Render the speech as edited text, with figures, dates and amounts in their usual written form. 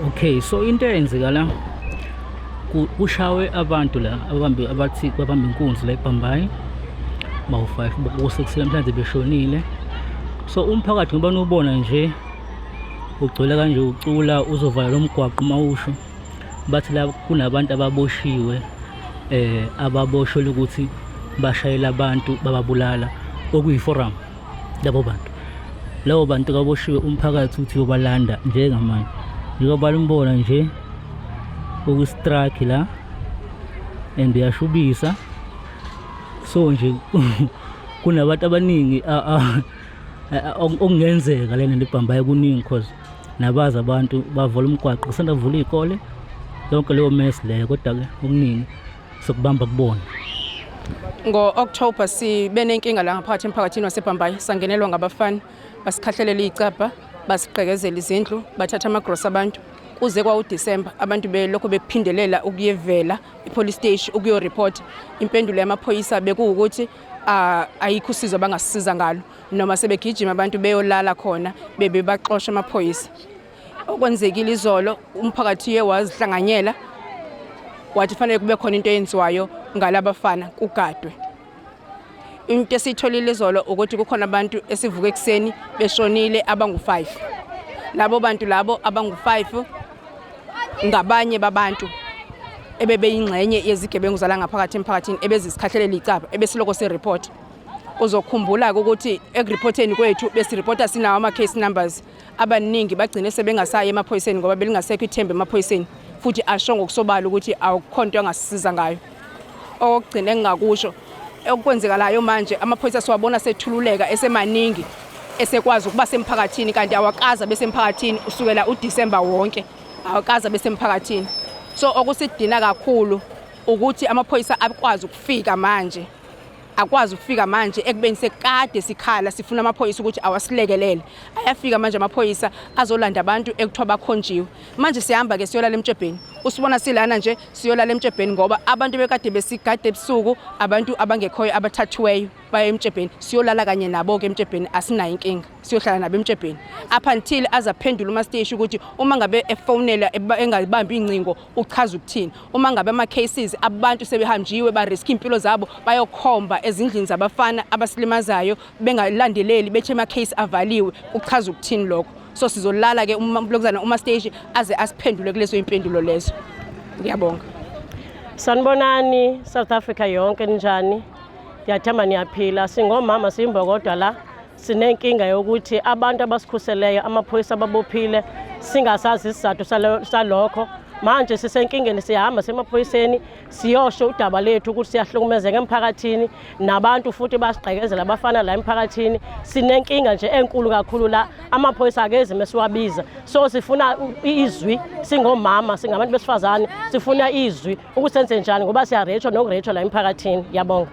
Okay, so into eyenzeka la kushawe abantu la abambe abathi babambe inkunzi la eBhambayi bawu-5 bokusekuseni namhlanje beshonile. So umphakathi ngoba niwubona nje ugcwele kanje ucula uzovala lo mgwaqo uma usho bathi la kunabantu ababoshiwe ababoshelwe ukuthi bashayela abantu bababulala okuyi-forum labo bantu labo bantu kaboshiwe umphakathi uthi uyobalanda njengamanje njengoba limbona nje ukwistrike la and uyashubisa. So nje kunabantu abaningi okungenzeka lena libhambaye kuningi cause nabazi abantu bavala umgwaqo kusanda kuvula iy'kole yonke leyo mess leyo, kodwa-ke okuningi sokubamba kubona. Ngo-October sibe nenkinga la ngaphakathi emphakathini waseBhambayi, sangenelwa ngabafana basikhahlelela iy'cabha, basigqekezela izindlu, bathatha amagrosa abantu. Kuze kwawu-December abantu belokhu bephindelela ukuyevela i-police station ukuyoripota. Impendulo yamaphoyisa bekuwukuthi ayikho usizo abangasisiza ngalo, noma sebegijima abantu beyolala khona bebe baxosha amaphoyisa. Okwenzekile izolo, umphakathi uye wazihlanganyela wathi fanele kube khona into eyenziwayo ngalabafana kugadwe. Into esiyitholile izolo ukuthi kukhona abantu esivuka ekuseni beshonile abangu-5. Labo bantu labo abangu-5 ngabanye babantu ebebeyingxenye yezigebengu zala ngaphakathi emphakathini ebezisikhahlelela icaba ebesiloko sireport. Uzokhumbula-ke ukuthi ekuripoteni kwethu besiripota sinawo ama-case numbers. Abaningi bagcine sebengasayi emaphoyiseni ngoba belingasekho ithemba emaphoyiseni, futhi asho ngokusobala ukuthi awukho nto angasisiza ngayo. Okokugcina engingakusho, okwenzekalayo manje amaphoyisa siwabona sethululeka esemaningi, esekwazi ukuba semphakathini, kanti awakaze abesemphakathini usukela uDisemba wonke, awakaze abesemphakathini. So okusidina kakhulu ukuthi amaphoyisa akwazi ukufika manje, akwazi ukufika manje ekubeni sekade sikhala sifuna amaphoyisa ukuthi awasilekelele. Ayafika manje amaphoyisa azolanda abantu ekuthiwa bakhonjiwe. Manje siyahamba ke siyolala emtshebheni, usibona silana nje siyolala emtshebheni ngoba abantu bekade besigade ebusuku, abantu abangekhoyo abathathiweyo baye emtshebheni, siyolala kanye nabo-ke emtshebheni, asinayo inkinga, siyohlala nabo emtshebheni up until aze aphendule umasteshi ukuthi uma ngabe efonela engayibambi iy'ngcingo uchaza ukuthini. Uma ngabe ama-cases abantu sebehanjiwe barisk iy'mpilo zabo bayokhomba ezindlini zabafana abasilimazayo bengalandeleli bethi ama-case avaliwe, kuchaza ukuthini lokho. So sizolala-ke umlokuzana umasteshi aze asiphendule kulezo y'mpendulo lezo. Ngiyabonga. Sanibonani South Africa yonke, ninjani? Ndiyathemba niyaphila. Singomama siyimbokodwa la, sinenkinga yokuthi abantu abasikhuseleyo amaphoyisa ababophile, singasazi isizathu salokho. Manje sisenkingeni, siyahamba semaphoyiseni siyosho udaba lethu ukuthi siyahlukumezeka emphakathini, nabantu futhi basigqekezela abafana la emphakathini. Sinenkinga nje enkulu kakhulu la, amaphoyisa akezi mesiwabiza. So sifuna izwi, singomama, singabantu besifazane, sifuna izwi ukuthi senze njani ngoba siyareytshwa nokureytshwa la emphakathini. Ngiyabonga.